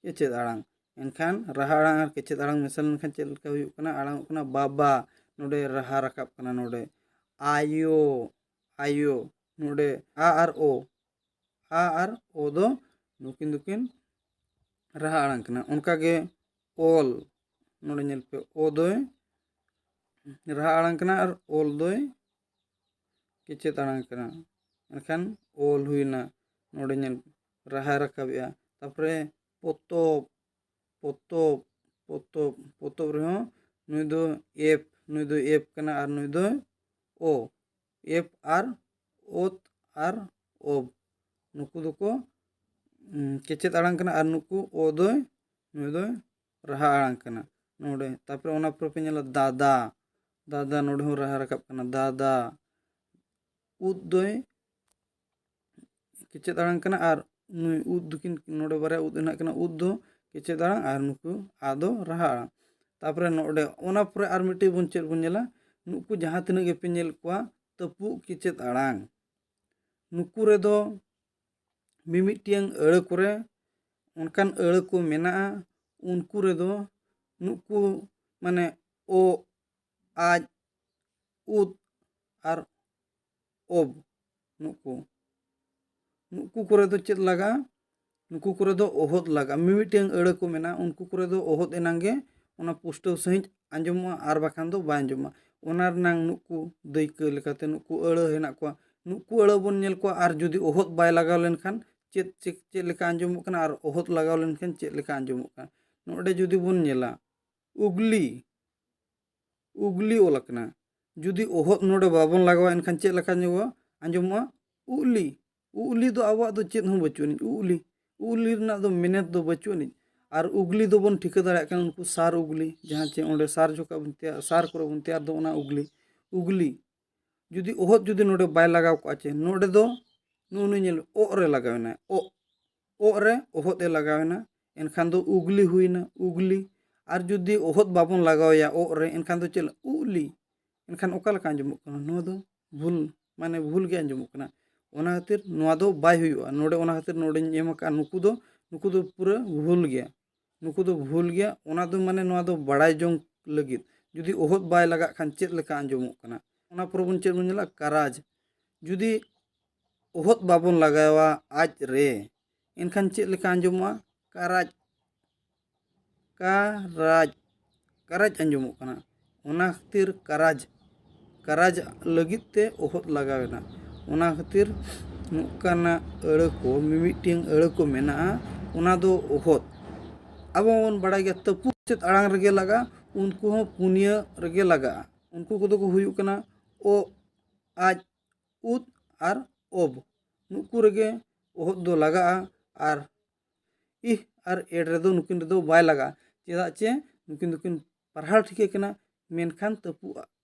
ᱠᱮᱪᱮᱫ ᱟᱲᱟᱝ᱾ ᱮᱱᱠᱷᱟᱱ ᱨᱟᱦᱟ ᱟᱲᱟᱝ ᱟᱨ ᱠᱮᱪᱮᱫ ᱟᱲᱟᱝ ᱢᱮᱥᱟ ᱞᱮᱱᱠᱷᱟᱱ ᱪᱮᱫ ᱞᱮᱠᱟ ᱦᱩᱭᱩᱜ ᱠᱟᱱᱟ? ᱟᱲᱟᱝᱚᱜ ᱠᱟᱱᱟ ᱵᱟᱵᱟ, ᱱᱚᱰᱮ ᱨᱟᱦᱟ ᱨᱟᱠᱟᱵ ᱠᱟᱱᱟ, ᱱᱚᱰᱮ ᱟᱭᱳ, ᱟᱭᱳ, ᱱᱚᱰᱮ ᱟ ᱟᱨ ᱳ, ᱟ ᱟᱨ ᱳ ᱫᱚ ᱱᱩᱠᱤᱱ ᱫᱚᱠᱤᱱ ᱨᱟᱦᱟ ᱟᱲᱟᱝ ᱠᱟᱱᱟ᱾ ᱚᱱᱠᱟᱜᱮ ᱚᱞ, ᱱᱚᱰᱮ ᱧᱮᱞ ᱯᱮ, ᱚ ᱫᱚᱭ ᱨᱟᱦᱟ ᱟᱲᱟᱝ ᱠᱟᱱᱟ ᱟᱨ ᱚᱞ ᱫᱚᱭ ᱠᱮᱪᱮᱫ ᱟᱲᱟᱝ ᱠᱟᱱᱟ᱾ ᱮᱱᱠᱷᱟᱱ ᱚᱞ ᱦᱩᱭᱱᱟ, ᱱᱚᱰᱮ ᱧᱮᱞ ᱨᱟᱦᱟᱭ ᱨᱟᱠᱟᱵᱮᱜᱼᱟ᱾ ᱛᱟᱨᱯᱚᱨᱮ ᱯᱚᱛᱚᱵ, ᱯᱚᱛᱚᱵ, ᱯᱚᱛᱚᱵ, ᱯᱚᱛᱚᱵ ᱨᱮᱦᱚᱸ ᱱᱩᱭ ᱫᱚ ᱮᱯ, ᱱᱩᱭ ᱫᱚ ᱮᱯ ᱠᱟᱱᱟ ᱟᱨ ᱱᱩᱭ ᱫᱚ ᱚ᱾ ᱮᱯ ᱟᱨ ᱚᱛ ᱟᱨ ᱚᱵ, ᱱᱩᱠᱩ ᱫᱚᱠᱚ, ᱩᱸ, ᱠᱮᱪᱮᱫ ᱟᱲᱟᱝ ᱠᱟᱱᱟ ᱟᱨ ᱱᱩᱠᱩ ᱚ ᱫᱚᱭ, ᱱᱩᱭ ᱫᱚᱭ ᱨᱟᱦᱟ ᱟᱲᱟᱝ ᱠᱟᱱᱟ ᱱᱚᱰᱮ᱾ ᱛᱟᱨᱯᱚᱨᱮ ᱚᱱᱟ ᱯᱚᱨᱮ ᱯᱮ ᱧᱮᱞᱟ ᱫᱟᱫᱟ, ᱫᱟᱫᱟ, ᱱᱚᱰᱮ ᱦᱚᱸ ᱨᱟᱦᱟ ᱨᱟᱠᱟᱵ ᱠᱟᱱᱟ, ᱫᱟᱫᱟ᱾ ᱩᱫ ᱫᱚᱭ ᱠᱮᱪᱮᱫ ᱟᱲᱟᱝ ᱠᱟᱱᱟ ᱟᱨ ᱱᱩᱭ ᱩᱫ ᱫᱚᱠᱤᱱ, ᱱᱚᱰᱮ ᱵᱟᱨᱭᱟ ᱩᱫ ᱦᱮᱱᱟᱜ ᱠᱤᱱᱟ, ᱩᱫ ᱫᱚ ᱠᱮᱪᱮᱫ ᱟᱲᱟᱝ ᱟᱨ ᱱᱩᱠᱩ ᱟ ᱫᱚ ᱨᱟᱦᱟ ᱟᱲᱟᱝ᱾ ᱛᱟᱨᱯᱚᱨᱮ ᱱᱚᱰᱮ ᱚᱱᱟ ᱯᱚᱨᱮ ᱟᱨ ᱢᱤᱫᱴᱤᱡ ᱵᱚᱱ ᱪᱮᱫ ᱵᱚᱱ ᱧᱮᱞᱟ, ᱱᱩᱠᱩ ᱡᱟᱦᱟᱸ ᱛᱤᱱᱟᱹᱜ ᱜᱮᱯᱮ ᱧᱮᱞ ᱠᱚᱣᱟ ᱛᱟᱹᱯᱩᱜ ᱠᱮᱪᱮᱫ ᱟᱲᱟᱝ, ᱱᱩᱠᱩ ᱨᱮᱫᱚ ᱢᱤᱢᱤᱫᱴᱤᱭᱟᱝ ᱟᱹᱲᱟᱹ ᱠᱚᱨᱮ ᱚᱱᱠᱟᱱ ᱟᱹᱲᱟᱹ ᱠᱚ ᱢᱮᱱᱟᱜᱼᱟ, ᱩᱱᱠᱩ ᱨᱮᱫᱚ ᱱᱩᱠᱩ ᱢᱟᱱᱮ ᱚ, ᱟᱡ, ᱩᱫ ᱟᱨ ᱚᱵ, ᱱᱩᱠᱩ, ᱱᱩᱠᱩ ᱠᱚᱨᱮ ᱫᱚ ᱪᱮᱫ ᱞᱟᱜᱟᱜᱼᱟ? ᱱᱩᱠᱩ ᱠᱚᱨᱮ ᱫᱚ ᱚᱦᱚᱫ ᱞᱟᱜᱟᱜᱼᱟ᱾ ᱢᱤᱢᱤᱫᱴᱟᱝ ᱟᱹᱲᱟᱹ ᱠᱚ ᱢᱮᱱᱟᱜᱼᱟ, ᱩᱱᱠᱩ ᱠᱚᱨᱮ ᱫᱚ ᱚᱦᱚᱫ ᱮᱱᱟᱝ ᱜᱮ ᱚᱱᱟ ᱯᱩᱥᱴᱟᱹᱣ ᱥᱟᱺᱦᱤᱡ ᱟᱸᱡᱚᱢᱚᱜᱼᱟ, ᱟᱨ ᱵᱟᱠᱷᱟᱱ ᱫᱚ ᱵᱟᱭ ᱟᱸᱡᱚᱢᱚᱜᱼᱟ᱾ ᱚᱱᱟ ᱨᱮᱱᱟᱝ ᱱᱩᱠᱩ ᱫᱟᱹᱭᱠᱟᱹ ᱞᱮᱠᱟᱛᱮ ᱱᱩᱠᱩ ᱟᱹᱲᱟᱹ ᱦᱮᱱᱟᱜ ᱠᱚᱣᱟ, ᱱᱩᱠᱩ ᱟᱹᱲᱟᱹ ᱵᱚᱱ ᱧᱮᱞ ᱠᱚᱣᱟ, ᱟᱨ ᱡᱩᱫᱤ ᱚᱦᱚᱫ ᱵᱟᱭ ᱞᱟᱜᱟᱣ ᱞᱮᱱᱠᱷᱟᱱ ᱪᱮᱫ, ᱪᱮᱫ, ᱪᱮᱫ ᱞᱮᱠᱟ ᱟᱸᱡᱚᱢᱚᱜ ᱠᱟᱱᱟ, ᱟᱨ ᱚᱦᱚᱫ ᱞᱟᱜᱟᱣ ᱞᱮᱱᱠᱷᱟᱱ ᱪᱮᱫ ᱞᱮᱠᱟ ᱟᱸᱡᱚᱢᱚᱜ ᱠᱟᱱᱟ? ᱱᱚᱰᱮ ᱡᱩᱫᱤ ᱵᱚᱱ ᱧᱮᱞᱟ, ᱩᱜᱽᱞᱤ, ᱩᱜᱽᱞᱤ ᱚᱞ ᱟᱠᱟᱱᱟ᱾ ᱡᱩᱫᱤ ᱚᱦᱚᱫ ᱱᱚᱰᱮ ᱵᱟᱵᱚᱱ ᱞᱟᱜᱟᱣᱟ, ᱮᱱᱠᱷᱟᱱ ᱪᱮᱫ ᱞᱮᱠᱟ ᱟᱸᱡᱚᱢᱚᱜᱼᱟ? ᱟᱸᱡᱚᱢᱚᱜᱼᱟ ᱩᱜᱽᱞᱤ᱾ ᱩᱜᱽᱞᱤ ᱫᱚ ᱟᱵᱚᱣᱟᱜ ᱫᱚ ᱪᱮᱫ ᱦᱚᱸ ᱵᱟᱹᱪᱩᱜ ᱟᱹᱱᱤᱡ᱾ ᱩᱜᱽᱞᱤ, ᱩᱜᱽᱞᱤ ᱨᱮᱱᱟᱜ ᱫᱚ ᱢᱮᱱᱮᱛ ᱫᱚ ᱵᱟᱹᱪᱩᱜ ᱟᱹᱱᱤᱡ᱾ ᱟᱨ ᱩᱜᱽᱞᱤ ᱫᱚᱵᱚᱱ ᱴᱷᱤᱠᱟᱹ ᱫᱟᱲᱮᱭᱟᱜ ᱠᱟᱱᱟ, ᱩᱱᱠᱩ ᱥᱟᱨ ᱩᱜᱽᱞᱤ, ᱡᱟᱦᱟᱸ ᱪᱮ ᱚᱸᱰᱮ ᱥᱟᱨ ᱡᱚᱠᱷᱟ ᱵᱚᱱ ᱛᱮᱭᱟᱨ, ᱥᱟᱨ ᱠᱚᱨᱮ ᱵᱚᱱ ᱛᱮᱭᱟᱨ ᱫᱚ, ᱚᱱᱟ ᱩᱜᱽᱞᱤ, ᱩᱜᱽᱞᱤ᱾ ᱡᱩᱫᱤ ᱚᱦᱚᱫ ᱡᱩᱫᱤ ᱱᱚᱰᱮ ᱵᱟᱭ ᱞᱟᱜᱟᱣ ᱠᱚᱜᱼᱟ ᱪᱮ, ᱱᱚᱰᱮ ᱫᱚ ᱱᱩᱜᱼᱩ ᱱᱩᱭ ᱧᱮᱞ ᱢᱮ, ᱚᱜ ᱨᱮ ᱞᱟᱜᱟᱣ ᱮᱱᱟ, ᱚᱜ, ᱚᱜ ᱨᱮ ᱚᱦᱚᱫ ᱮ ᱞᱟᱜᱟᱣ ᱮᱱᱟ, ᱮᱱᱠᱷᱟᱱ ᱫᱚ ᱩᱜᱽᱞᱤ ᱦᱩᱭᱱᱟ, ᱩᱜᱽᱞᱤ᱾ ᱟᱨ ᱡᱩᱫᱤ ᱚᱦᱚᱫ ᱵᱟᱵᱚᱱ ᱞᱟᱜᱟᱣ ᱮᱭᱟ ᱚᱜ ᱨᱮ, ᱮᱱᱠᱷᱟᱱ ᱫᱚ ᱪᱮᱫ? ᱩᱜᱽᱞᱤ᱾ ᱮᱱᱠᱷᱟᱱ ᱚᱠᱟ ᱞᱮᱠᱟ ᱟᱸᱡᱚᱢᱚᱜ ᱠᱟᱱᱟ? ᱱᱚᱣᱟ ᱫᱚ ᱵᱷᱩᱞ, ᱢᱟᱱᱮ ᱵᱷᱩᱞ ᱜᱮ ᱟᱸᱡᱚᱢᱚᱜ ᱠᱟᱱᱟ᱾ ᱚᱱᱟ ᱠᱷᱟᱹᱛᱤᱨ ᱱᱚᱣᱟ ᱫᱚ ᱵᱟᱭ ᱦᱩᱭᱩᱜᱼᱟ᱾ ᱱᱚᱰᱮ, ᱚᱱᱟ ᱠᱷᱟᱹᱛᱤᱨ ᱱᱚᱰᱮᱧ ᱮᱢ ᱟᱠᱟᱫᱼᱟ, ᱱᱩᱠᱩ ᱫᱚ, ᱱᱩᱠᱩ ᱫᱚ ᱯᱩᱨᱟᱹ ᱵᱷᱩᱞ ᱜᱮᱭᱟ, ᱱᱩᱠᱩ ᱫᱚ ᱵᱷᱩᱞ ᱜᱮᱭᱟ᱾ ᱚᱱᱟ ᱫᱚ ᱢᱟᱱᱮ ᱱᱚᱣᱟ ᱫᱚ ᱵᱟᱲᱟᱭ ᱡᱚᱝ ᱞᱟᱹᱜᱤᱫ᱾ ᱡᱩᱫᱤ ᱚᱦᱚᱫ ᱵᱟᱭ ᱞᱟᱜᱟᱜ ᱠᱷᱟᱱ ᱪᱮᱫ ᱞᱮᱠᱟ ᱟᱸᱡᱚᱢᱚᱜ ᱠᱟᱱᱟ? ᱚᱱᱟ ᱯᱚᱨᱮ ᱵᱚᱱ ᱪᱮᱫ ᱵᱚᱱ ᱧᱮᱞᱟ? ᱠᱟᱨᱟᱡᱽ᱾ ᱡᱩᱫᱤ ᱚᱦᱚᱫ ᱵᱟᱵᱚᱱ ᱞᱟᱜᱟᱣᱟ ᱟᱡ ᱨᱮ, ᱮᱱᱠᱷᱟᱱ ᱪᱮᱫ ᱞᱮᱠᱟ ᱟᱸᱡᱚᱢᱚᱜᱼᱟ? ᱠᱟᱨᱟᱡᱽ, ᱠᱟᱨᱟᱡᱽ, ᱠᱟᱨᱟᱡᱽ ᱟᱸᱡᱚᱢᱚᱜ ᱠᱟᱱᱟ᱾ ᱚᱱᱟ ᱠᱷᱟᱹᱛᱤᱨ ᱠᱟᱨᱟᱡᱽ, ᱠᱟᱨᱟᱡᱽ ᱞᱟᱹᱜᱤᱫ ᱛᱮ ᱚᱦᱚᱫ ᱞᱟᱜᱟᱣ ᱮᱱᱟ᱾ ᱚᱱᱟ ᱠᱷᱟᱹᱛᱤᱨ ᱱᱚᱝᱠᱟᱱᱟᱜ ᱟᱹᱲᱟᱹ ᱠᱚ, ᱢᱤᱢᱤᱫᱴᱟᱝ ᱟᱹᱲᱟᱹ ᱠᱚ ᱢᱮᱱᱟᱜᱼᱟ, ᱚᱱᱟ ᱫᱚ ᱚᱦᱚᱫ᱾ ᱟᱵᱚ ᱵᱚᱱ ᱵᱟᱲᱟᱭ ᱜᱮᱭᱟ, ᱛᱟᱹᱯᱩᱜ ᱪᱮᱫ ᱟᱲᱟᱝ ᱨᱮᱜᱮ ᱞᱟᱜᱟᱜᱼᱟ, ᱩᱱᱠᱩ ᱦᱚᱸ ᱯᱩᱱᱭᱟᱹ ᱨᱮᱜᱮ ᱞᱟᱜᱟᱜᱼᱟ᱾ ᱩᱱᱠᱩ ᱠᱚᱫᱚ ᱠᱚ ᱦᱩᱭᱩᱜ ᱠᱟᱱᱟ ᱚ, ᱟᱡ, ᱩᱫ ᱟᱨ ᱚᱵ᱾ ᱱᱩᱠᱩ ᱨᱮᱜᱮ ᱚᱦᱚᱫ ᱫᱚ ᱞᱟᱜᱟᱜᱼᱟ᱾ ᱟᱨ ᱤᱦ ᱟᱨ ᱮᱰ ᱨᱮᱫᱚ, ᱱᱩᱠᱤᱱ ᱨᱮᱫᱚ ᱵᱟᱭ ᱞᱟᱜᱟᱜᱼᱟ᱾ ᱪᱮᱫᱟᱜ ᱪᱮ ᱱᱩᱠᱤᱱ ᱫᱚᱠᱤᱱ ᱯᱟᱨᱦᱟᱲ ᱴᱷᱤᱠᱟᱹ ᱠᱟᱱᱟ, ᱢᱮᱱᱠᱷᱟᱱ ᱛᱟᱹᱯᱩᱜ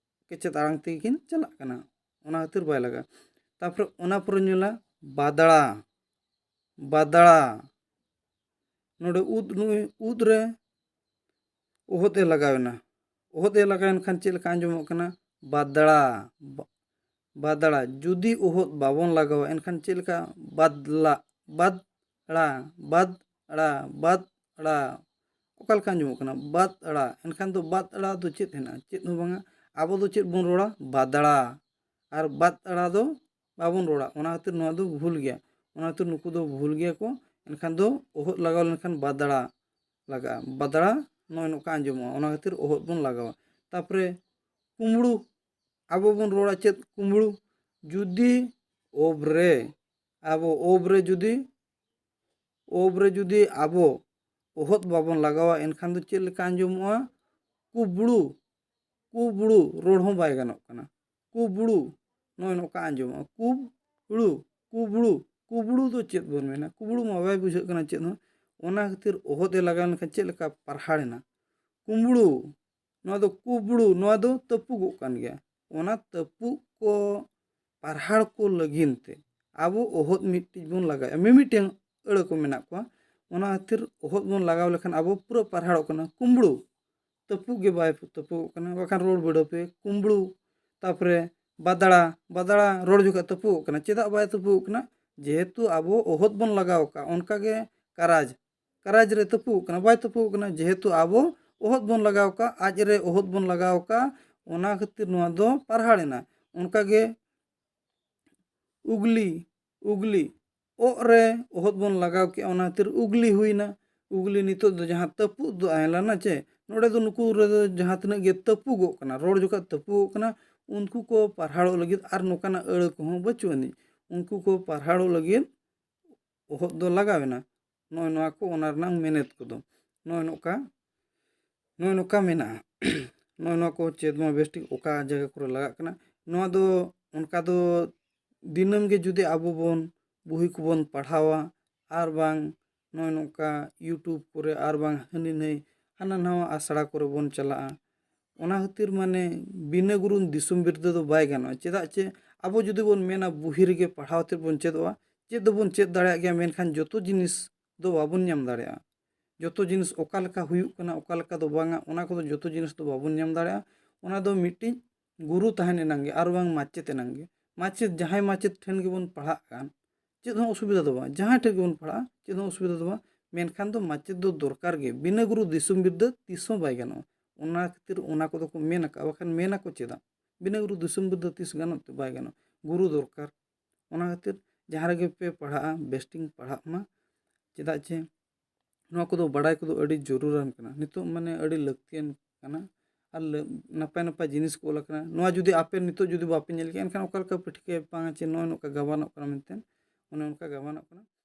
ᱠᱮᱪᱮᱫ ᱟᱲᱟᱝ ᱛᱮᱜᱮ ᱠᱤᱱ ᱪᱟᱞᱟᱜ ᱠᱟᱱᱟ, ᱚᱱᱟ ᱠᱷᱟᱹᱛᱤᱨ ᱵᱟᱭ ᱞᱟᱜᱟᱜᱼᱟ᱾ ᱛᱟᱨᱯᱚᱨᱮ ᱚᱱᱟ ᱯᱚᱨᱮ ᱧᱮᱞᱟ ᱵᱟᱫᱽᱲᱟ, ᱵᱟᱫᱽᱲᱟ᱾ ᱱᱚᱰᱮ ᱩᱫ, ᱱᱩᱭ ᱩᱫ ᱨᱮ ᱚᱦᱚᱫ ᱮ ᱞᱟᱜᱟᱣ ᱮᱱᱟ᱾ ᱚᱦᱚᱫ ᱮ ᱞᱟᱜᱟᱣ ᱮᱱ ᱠᱷᱟᱱ ᱪᱮᱫ ᱞᱮᱠᱟ ᱟᱸᱡᱚᱢᱚᱜ ᱠᱟᱱᱟ? ᱵᱟᱫᱽᱲᱟ, ᱵᱟ-, ᱵᱟᱫᱽᱲᱟ᱾ ᱡᱩᱫᱤ ᱚᱦᱚᱫ ᱵᱟᱵᱚᱱ ᱞᱟᱜᱟᱣᱟ, ᱮᱱᱠᱷᱟᱱ ᱪᱮᱫ ᱞᱮᱠᱟ? ᱵᱟᱫᱽᱞᱟ, ᱵᱟᱫᱽᱲᱟ, ᱵᱟᱫᱽᱲᱟ, ᱵᱟᱫᱽᱲᱟ᱾ ᱚᱠᱟ ᱞᱮᱠᱟ ᱟᱸᱡᱚᱢᱚᱜ ᱠᱟᱱᱟ? ᱵᱟᱫᱽᱲᱟ᱾ ᱮᱱᱠᱷᱟᱱ ᱫᱚ ᱵᱟᱫᱽᱲᱟ ᱫᱚ ᱪᱮᱫ ᱦᱮᱱᱟᱜᱼᱟ? ᱪᱮᱫ ᱦᱚᱸ ᱵᱟᱝᱟ᱾ ᱟᱵᱚ ᱫᱚ ᱪᱮᱫ ᱵᱚᱱ ᱨᱚᱲᱟ? ᱵᱟᱫᱽᱲᱟ᱾ ᱟᱨ ᱵᱟᱫᱽᱲᱟ ᱫᱚ ᱵᱟᱵᱚᱱ ᱨᱚᱲᱟ, ᱚᱱᱟ ᱠᱷᱟᱹᱛᱤᱨ ᱱᱚᱣᱟ ᱫᱚ ᱵᱷᱩᱞ ᱜᱮᱭᱟ᱾ ᱚᱱᱟ ᱠᱷᱟᱹᱛᱤᱨ ᱱᱩᱠᱩ ᱫᱚ ᱵᱷᱩᱞ ᱜᱮᱭᱟ ᱠᱚ᱾ ᱮᱱᱠᱷᱟᱱ ᱫᱚ ᱚᱦᱚᱫ ᱞᱟᱜᱟᱣ ᱞᱮᱱᱠᱷᱟᱱ ᱵᱟᱫᱽᱲᱟ ᱞᱟᱜᱟᱜᱼᱟ᱾ ᱵᱟᱫᱽᱲᱟ ᱱᱚᱜᱼᱚᱭ ᱱᱚᱝᱠᱟ ᱟᱸᱡᱚᱢᱚᱜᱼᱟ, ᱚᱱᱟ ᱠᱷᱟᱹᱛᱤᱨ ᱚᱦᱚᱫ ᱵᱚᱱ ᱞᱟᱜᱟᱣᱟ᱾ ᱛᱟᱨᱯᱚᱨᱮ ᱠᱩᱢᱵᱽᱲᱩ, ᱟᱵᱚ ᱵᱚᱱ ᱨᱚᱲᱟ ᱪᱮᱫ? ᱠᱩᱢᱵᱽᱲᱩ᱾ ᱡᱩᱫᱤ ᱚᱵ ᱨᱮ, ᱟᱵᱚ ᱚᱵ ᱨᱮ ᱡᱩᱫᱤ, ᱚᱵ ᱨᱮ ᱡᱩᱫᱤ ᱟᱵᱚ ᱚᱦᱚᱫ ᱵᱟᱵᱚᱱ ᱞᱟᱜᱟᱣᱟ, ᱮᱱᱠᱷᱟᱱ ᱫᱚ ᱪᱮᱫ ᱞᱮᱠᱟ ᱟᱸᱡᱚᱢᱚᱜᱼᱟ? ᱠᱩᱵᱽᱲᱩ, ᱠᱩᱵᱽᱲᱩ, ᱨᱚᱲ ᱦᱚᱸ ᱵᱟᱭ ᱜᱟᱱᱚᱜ ᱠᱟᱱᱟ᱾ ᱠᱩᱵᱽᱲᱩ, ᱱᱚᱜᱼᱚᱭ ᱱᱚᱝᱠᱟ ᱟᱸᱡᱚᱢᱚᱜᱼᱟ, ᱠᱩᱵᱽᱲᱩ, ᱠᱩᱵᱽᱲᱩ᱾ ᱠᱩᱵᱽᱲᱩ ᱫᱚ ᱪᱮᱫ ᱵᱚᱱ ᱢᱮᱱᱟ? ᱠᱩᱵᱽᱲᱩ ᱢᱟ ᱵᱟᱭ ᱵᱩᱡᱷᱟᱹᱜ ᱠᱟᱱᱟ ᱪᱮᱫ ᱦᱚᱸ᱾ ᱚᱱᱟ ᱠᱷᱟᱹᱛᱤᱨ ᱚᱦᱚᱫ ᱮ ᱞᱟᱜᱟᱣ ᱞᱮᱱᱠᱷᱟᱱ ᱪᱮᱫ ᱞᱮᱠᱟ ᱯᱟᱨᱦᱟᱲ ᱮᱱᱟ? ᱠᱩᱢᱵᱽᱲᱩ, ᱱᱚᱣᱟ ᱫᱚ ᱠᱩᱵᱽᱲᱩ, ᱱᱚᱣᱟ ᱫᱚ ᱛᱟᱹᱯᱩᱜᱚᱜ ᱠᱟᱱ ᱜᱮᱭᱟ᱾ ᱚᱱᱟ ᱛᱟᱹᱯᱩᱜ ᱠᱚ, ᱯᱟᱨᱦᱟᱲ ᱠᱚ ᱞᱟᱹᱜᱤᱫ ᱛᱮ ᱟᱵᱚ ᱚᱦᱚᱫ ᱢᱤᱫᱴᱤᱡ ᱵᱚᱱ ᱞᱟᱜᱟᱣᱮᱫᱼᱟ᱾ ᱢᱤᱢᱤᱫᱴᱟᱝ ᱟᱹᱲᱟᱹ ᱠᱚ ᱢᱮᱱᱟᱜ ᱠᱚᱣᱟ, ᱚᱱᱟ ᱠᱷᱟᱹᱛᱤᱨ ᱚᱦᱚᱫ ᱵᱚᱱ ᱞᱟᱜᱟᱣ ᱞᱮᱠᱷᱟᱱ ᱟᱵᱚ ᱯᱩᱨᱟᱹ ᱯᱟᱨᱦᱟᱲᱚᱜ ᱠᱟᱱᱟ᱾ ᱠᱩᱢᱵᱽᱲᱩ, ᱛᱟᱹᱯᱩᱜ ᱜᱮ ᱵᱟᱭ ᱛᱟᱹᱯᱩᱜᱚᱜ ᱠᱟᱱᱟ, ᱵᱟᱠᱷᱟᱱ ᱨᱚᱲ ᱵᱤᱰᱟᱹᱣ ᱯᱮ, ᱠᱩᱢᱵᱽᱲᱩ᱾ ᱛᱟᱨᱯᱚᱨᱮ ᱵᱟᱫᱽᱲᱟ, ᱵᱟᱫᱽᱲᱟ ᱨᱚᱲ ᱡᱚᱠᱷᱚᱱ ᱛᱟᱹᱯᱩᱜᱚᱜ ᱠᱟᱱᱟ᱾ ᱪᱮᱫᱟᱜ ᱵᱟᱭ ᱛᱟᱹᱯᱩᱜᱚᱜ ᱠᱟᱱᱟ? ᱡᱮᱦᱮᱛᱩ ᱟᱵᱚ ᱚᱦᱚᱫ ᱵᱚᱱ ᱞᱟᱜᱟᱣ ᱟᱠᱟᱫ᱾ ᱚᱱᱠᱟᱜᱮ ᱠᱟᱨᱟᱡᱽ, ᱠᱟᱨᱟᱡᱽ ᱨᱮ ᱛᱟᱹᱯᱩᱜᱚᱜ ᱠᱟᱱᱟ? ᱵᱟᱭ ᱛᱟᱹᱯᱩᱜᱚᱜ ᱠᱟᱱᱟ, ᱡᱮᱦᱮᱛᱩ ᱟᱵᱚ ᱚᱦᱚᱫ ᱵᱚᱱ ᱞᱟᱜᱟᱣ ᱟᱠᱟᱫ, ᱟᱡ ᱨᱮ ᱚᱦᱚᱫ ᱵᱚᱱ ᱞᱟᱜᱟᱣ ᱟᱠᱟᱫ, ᱚᱱᱟ ᱠᱷᱟᱹᱛᱤᱨ ᱱᱚᱣᱟ ᱫᱚ ᱯᱟᱨᱦᱟᱲ ᱮᱱᱟ᱾ ᱚᱱᱠᱟᱜᱮ ᱩᱜᱽᱞᱤ, ᱩᱜᱽᱞᱤ, ᱚᱜ ᱨᱮ ᱚᱦᱚᱫ ᱵᱚᱱ ᱞᱟᱜᱟᱣ ᱠᱮᱫᱼᱟ, ᱚᱱᱟ ᱠᱷᱟᱹᱛᱤᱨ ᱩᱜᱽᱞᱤ ᱦᱩᱭᱱᱟ᱾ ᱩᱜᱽᱞᱤ ᱱᱤᱛᱚᱜ ᱫᱚ ᱡᱟᱦᱟᱸ ᱛᱟᱹᱯᱩᱜ ᱫᱚ ᱟᱭᱞᱟᱱᱟ ᱪᱮ, ᱱᱚᱰᱮ ᱫᱚ ᱱᱩᱠᱩ ᱨᱮᱫᱚ ᱡᱟᱦᱟᱸ ᱛᱤᱱᱟᱹᱜ ᱜᱮ ᱛᱟᱹᱯᱩᱜᱚᱜ ᱠᱟᱱᱟ, ᱨᱚᱲ ᱡᱚᱠᱷᱚᱱ ᱛᱟᱹᱯᱩᱜᱚᱜ ᱠᱟᱱᱟ, ᱩᱱᱠᱩ ᱠᱚ ᱯᱟᱲᱦᱟᱣ ᱞᱟᱹᱜᱤᱫ ᱟᱨ ᱱᱚᱝᱠᱟᱱᱟᱜ ᱟᱹᱲᱟᱹ ᱠᱚᱦᱚᱸ ᱵᱟᱹᱪᱩᱜ ᱟᱹᱱᱤᱡ᱾ ᱩᱱᱠᱩ ᱠᱚ ᱯᱟᱲᱦᱟᱣ ᱞᱟᱹᱜᱤᱫ ᱚᱦᱚᱫ ᱫᱚ ᱞᱟᱜᱟᱣ ᱮᱱᱟ᱾ ᱱᱚᱜᱼᱚᱭ ᱱᱚᱣᱟ ᱠᱚ ᱚᱱᱟ ᱨᱮᱱᱟᱜ ᱢᱮᱱᱮᱛ ᱠᱚᱫᱚ ᱱᱚᱜᱼᱚᱭ ᱱᱚᱝᱠᱟ, ᱱᱚᱜᱼᱚᱭ ᱱᱚᱝᱠᱟ ᱢᱮᱱᱟᱜᱼᱟ᱾ ᱱᱚᱜᱼᱚᱭ ᱱᱚᱣᱟ ᱠᱚ ᱪᱮᱫ ᱢᱟ ᱵᱮᱥᱴᱷᱤᱠ ᱚᱠᱟ ᱡᱟᱭᱜᱟ ᱠᱚᱨᱮ ᱞᱟᱜᱟᱜ ᱠᱟᱱᱟ, ᱱᱚᱣᱟ ᱫᱚ ᱚᱱᱠᱟ ᱫᱚ ᱫᱤᱱᱟᱹᱢ ᱜᱮ ᱡᱩᱫᱤ ᱟᱵᱚ ᱵᱚᱱ ᱵᱩᱦᱤ ᱠᱚᱵᱚᱱ ᱯᱟᱲᱦᱟᱣᱟ, ᱟᱨ ᱵᱟᱝ ᱱᱚᱜᱼᱚᱭ ᱱᱚᱝᱠᱟ YouTube ᱠᱚᱨᱮ ᱟᱨ ᱵᱟᱝ ᱦᱟᱹᱱᱤ ᱱᱟᱹᱭ ᱦᱟᱱᱟ ᱱᱟᱣᱟ ᱟᱥᱲᱟ ᱠᱚᱨᱮ ᱵᱚᱱ ᱪᱟᱞᱟᱜᱼᱟ, ᱚᱱᱟ ᱠᱷᱟᱹᱛᱤᱨ ᱢᱟᱱᱮ ᱵᱤᱱᱟᱹ ᱜᱩᱨᱩ ᱫᱤᱥᱚᱢ ᱵᱤᱨᱫᱟᱹ ᱫᱚ ᱵᱟᱭ ᱜᱟᱱᱚᱜᱼᱟ᱾ ᱪᱮᱫᱟᱜ ᱪᱮ ᱟᱵᱚ ᱡᱩᱫᱤ ᱵᱚᱱ ᱢᱮᱱᱟ ᱵᱩᱦᱤ ᱨᱮᱜᱮ ᱯᱟᱲᱦᱟᱣ ᱛᱮ ᱵᱚᱱ ᱪᱮᱫᱚᱜᱼᱟ, ᱪᱮᱫ ᱫᱚᱵᱚᱱ ᱪᱮᱫ ᱫᱟᱲᱮᱭᱟᱜ ᱜᱮᱭᱟ, ᱢᱮᱱᱠᱷᱟᱱ ᱡᱚᱛᱚ ᱡᱤᱱᱤᱥ ᱫᱚ ᱵᱟᱵᱚᱱ ᱧᱟᱢ ᱫᱟᱲᱮᱭᱟᱜᱼᱟ᱾ ᱡᱚᱛᱚ ᱡᱤᱱᱤᱥ ᱚᱠᱟ ᱞᱮᱠᱟ ᱦᱩᱭᱩᱜ ᱠᱟᱱᱟ, ᱚᱠᱟ ᱞᱮᱠᱟ ᱫᱚ ᱵᱟᱝᱟ, ᱚᱱᱟ ᱠᱚᱫᱚ ᱡᱚᱛᱚ ᱡᱤᱱᱤᱥ ᱫᱚ ᱵᱟᱵᱚᱱ ᱧᱟᱢ ᱫᱟᱲᱮᱭᱟᱜᱼᱟ᱾ ᱚᱱᱟ ᱫᱚ ᱢᱤᱫᱴᱤᱡ ᱜᱩᱨᱩ ᱛᱟᱦᱮᱱ ᱮᱱᱟᱝ ᱜᱮ ᱟᱨ ᱵᱟᱝ ᱢᱟᱪᱮᱫ ᱮᱱᱟᱝ ᱜᱮ᱾ ᱢᱟᱪᱮᱫ, ᱡᱟᱦᱟᱸᱭ ᱢᱟᱪᱮᱫ ᱴᱷᱮᱱ ᱜᱮᱵᱚᱱ ᱯᱟᱲᱦᱟᱜ ᱠᱟᱱ, ᱪᱮᱫ ᱦᱚᱸ ᱚᱥᱩᱵᱤᱫᱷᱟ ᱫᱚ ᱵᱟᱝ, ᱡᱟᱦᱟᱸᱭ ᱴᱷᱮᱱ ᱜᱮᱵᱚᱱ ᱯᱟᱲᱦᱟᱜᱼᱟ, ᱪᱮᱫ ᱦᱚᱸ ᱚᱥᱩᱵᱤᱫᱷᱟ ᱫᱚ ᱵᱟᱝ᱾ ᱢᱮᱱᱠᱷᱟᱱ ᱫᱚ ᱢᱟᱪᱮᱫ ᱫᱚ ᱫᱚᱨᱠᱟᱨ ᱜᱮ, ᱵᱤᱱᱟᱹ ᱜᱩᱨᱩ ᱫᱤᱥᱚᱢ ᱵᱤᱨᱫᱟᱹ ᱛᱤᱥ ᱦᱚᱸ ᱵᱟᱭ ᱜᱟᱱᱚᱜᱼᱟ᱾ ᱚᱱᱟ ᱠᱷᱟᱹᱛᱤᱨ ᱚᱱᱟ ᱠᱚᱫᱚ ᱠᱚ ᱢᱮᱱ ᱟᱠᱟᱫᱼᱟ, ᱵᱟᱠᱷᱟᱱ ᱢᱮᱱ ᱟᱠᱚ ᱪᱮᱫᱟᱜ? ᱵᱤᱱᱟᱹ ᱜᱩᱨᱩ ᱫᱤᱥᱚᱢ ᱵᱤᱨᱫᱟᱹ ᱛᱤᱥ ᱜᱟᱱᱚᱜ ᱛᱮ ᱵᱟᱭ ᱜᱟᱱᱚᱜᱼᱟ, ᱜᱩᱨᱩ ᱫᱚᱨᱠᱟᱨ᱾ ᱚᱱᱟ ᱠᱷᱟᱹᱛᱤᱨ ᱡᱟᱦᱟᱸ ᱨᱮᱜᱮ ᱯᱮ ᱯᱟᱲᱦᱟᱜᱼᱟ, ᱵᱮᱥᱴᱷᱤᱠ ᱯᱟᱲᱦᱟᱜ ᱢᱟ, ᱪᱮᱫᱟᱜ ᱪᱮ ᱱᱚᱣᱟ ᱠᱚᱫᱚ ᱵᱟᱲᱟᱭ ᱠᱚᱫᱚ ᱟᱹᱰᱤ ᱡᱟᱹᱨᱩᱲᱟᱱ ᱠᱟᱱᱟ, ᱱᱤᱛᱚᱜ ᱢᱟᱱᱮ ᱟᱹᱰᱤ ᱞᱟᱹᱠᱛᱤᱭᱟᱱ ᱠᱟᱱᱟ᱾ ᱟᱨ ᱞᱟᱹ-, ᱱᱟᱯᱟᱭ ᱱᱟᱯᱟᱭ ᱡᱤᱱᱤᱥ ᱠᱚ ᱚᱞ ᱟᱠᱟᱱᱟ᱾ ᱱᱚᱣᱟ ᱡᱩᱫᱤ ᱟᱯᱮ ᱱᱤᱛᱚᱜ ᱡᱩᱫᱤ ᱵᱟᱯᱮ ᱧᱮᱞ ᱠᱮᱜᱼᱟ, ᱮᱱᱠᱷᱟᱱ ᱚᱠᱟ ᱞᱮᱠᱟ ᱯᱮ ᱴᱷᱤᱠᱟᱹᱭᱟ ᱵᱟᱝᱟ ᱪᱮ ᱱᱚᱜᱼᱚᱭ ᱱᱚᱝᱠᱟ ᱜᱟᱵᱟᱱᱚᱜ ᱠᱟᱱᱟ ᱢᱮᱱᱛᱮ? ᱚᱱᱮ ᱚᱱᱠᱟ ᱜᱟᱵᱟᱱᱚᱜ ᱠᱟᱱᱟ᱾